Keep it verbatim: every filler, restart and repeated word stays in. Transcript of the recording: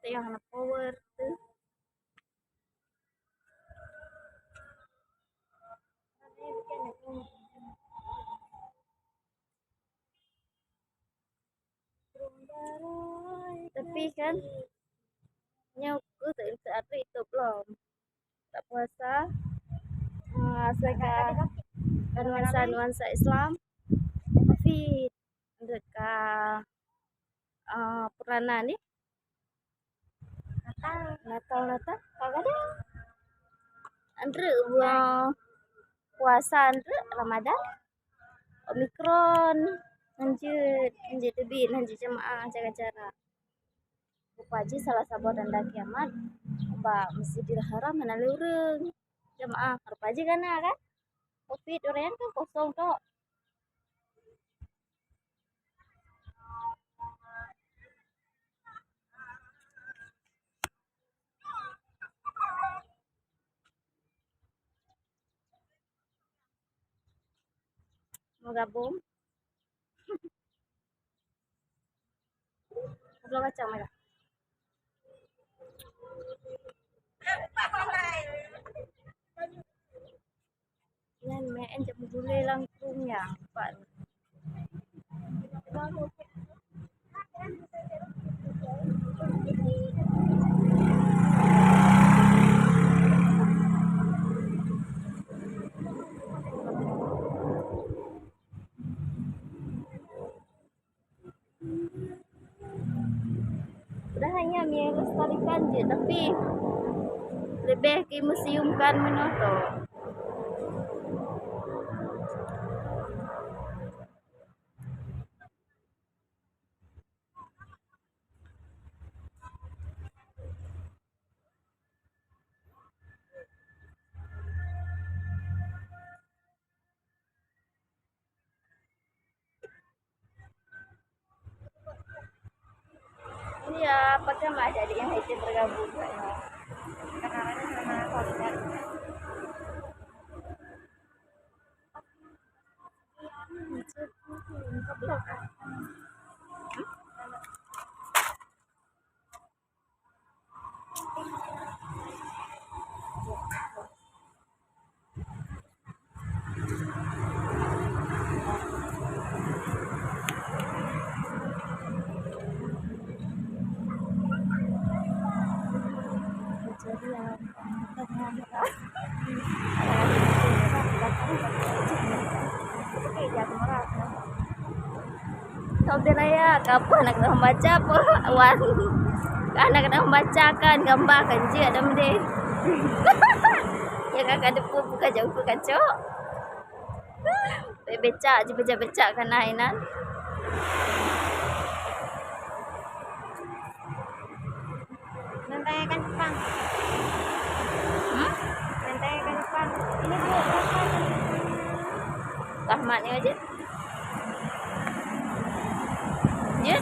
Teuh hana power teuh. Tapi kan, nyoe keuh teuintat itu belum. Tak puasa, ah, asai ka nuansa-nuansa Islam. Tapi dekat, ah, peranan ni, Natal, Natal, Natal, ka gadang. Andreuk buang puasa, andreuk Ramadan, Omikron, hanjeuet, hanjeuet teubiet, hanjeuet jamaah jaga jarak. Rupa jih salah saboh tanda kiamat, bak Masjidil Haram hana lé ureueng. Jamaah, rupa jih ka na kan? Covid ureueng kan kosong tok. Mau gabung? Bloe kacang merah. Nyan meu'en jak meugulée lam krueng nyan, pat. Padahai nyan melestarikan jeuet, tapi leubeh geumuseuemkan meunoe tok. Iya, pakai mah adik-adik yang haji bergabung kat ni. Karena orang ni sama kontak. Sabe raya, ka peue hana keudroe baca peue, wan. Ka hana keudroe baca kan, gamba kan jeuet dah meudeh. Ya kan, ka deupeu buka jauh buka cok. Becak je, becak-becak kan inan. Mentai kan Jepang. Hmm? Mentai kan Jepang. Ini bu, apa? Rahmat ni aja. Ya?